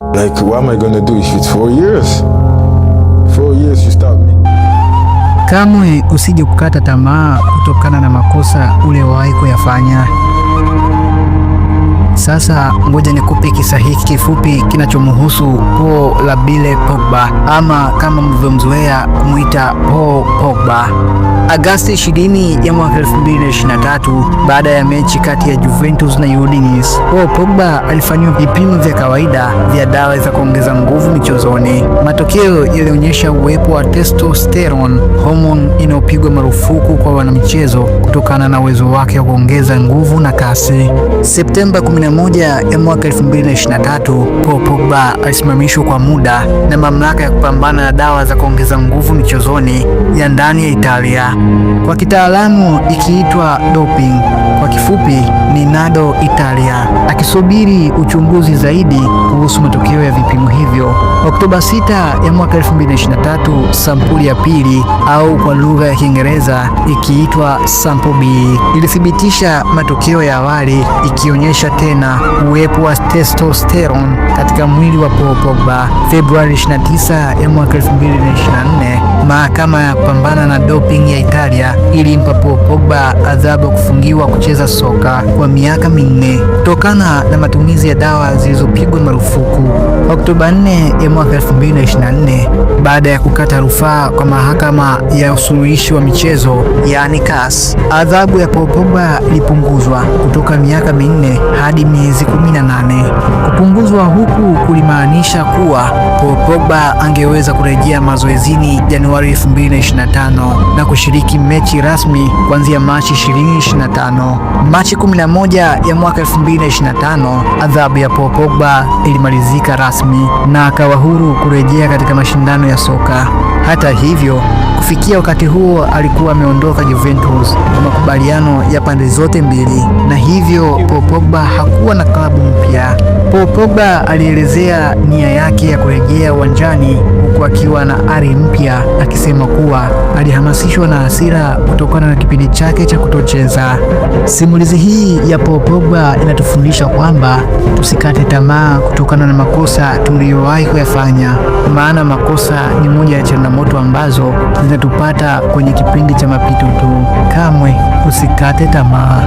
Like, what am I gonna do if it's 4 years? 4 years you stop me. Kamwe usije kukata tamaa kutokana na makosa uliyowahi kuyafanya. Sasa ngoja nikupe kisa hiki kifupi kinachomhusu Paul Labile Pogba ama kama mlivyomzoea kumwita Paul Pogba. Agasti 20 ya mwaka 2023, baada ya mechi kati ya Juventus na Udinese, Paul Pogba alifanyiwa vipimo vya kawaida vya dawa za kuongeza nguvu michezoni. Matokeo yalionyesha uwepo wa testosterone, homoni inayopigwa marufuku kwa wanamichezo kutokana na uwezo wake wa kuongeza nguvu na kasi. Septemba 11 ya mwaka 2023, Paul Pogba alisimamishwa kwa muda na mamlaka ya kupambana na dawa za kuongeza nguvu michezoni ya ndani ya Italia, kwa kitaalamu ikiitwa doping, kwa kifupi ni NADO Italia, akisubiri uchunguzi zaidi kuhusu matokeo ya vipimo hivyo. Oktoba 6 ya mwaka 2023, sampuli ya pili au kwa lugha ya Kiingereza ikiitwa sample B ilithibitisha matokeo ya awali ikionyesha tena uwepo wa testosterone katika mwili wa Paul Pogba. Februari 29 ya mwaka 2024, mahakama ya kupambana na doping ya Italia ilimpa Paul Pogba adhabu ya kufungiwa kucheza soka kwa miaka 4 kutokana na matumizi ya dawa zilizopigwa marufuku. Oktoba 4 ya mwaka 2024, baada ya kukata rufaa kwa mahakama ya usuluhishi wa michezo yaani CAS, adhabu ya Paul Pogba ilipunguzwa kutoka miaka 4 hadi miezi 18. Kupunguzwa huku kulimaanisha kuwa Paul Pogba angeweza kurejea mazoezini Januari 2025 na kushiriki mechi rasmi kuanzia Machi 2025. Machi 11 ya mwaka 2025, adhabu ya Paul Pogba ilimalizika rasmi na akawa huru kurejea katika mashindano ya soka. Hata hivyo, kufikia wakati huo alikuwa ameondoka Juventus kwa makubaliano ya pande zote mbili, na hivyo Paul Pogba hakuwa na klabu mpya. Paul Pogba alielezea nia yake ya kurejea uwanjani huku akiwa na ari mpya, akisema kuwa alihamasishwa na hasira kutokana na kipindi chake cha kutocheza. Simulizi hii ya Paul Pogba inatufundisha kwamba tusikate tamaa kutokana na makosa tuliyowahi kuyafanya, maana makosa ni moja ya changamoto ambazo zinatupata kwenye kipindi cha mapito tu. Kamwe usikate tamaa.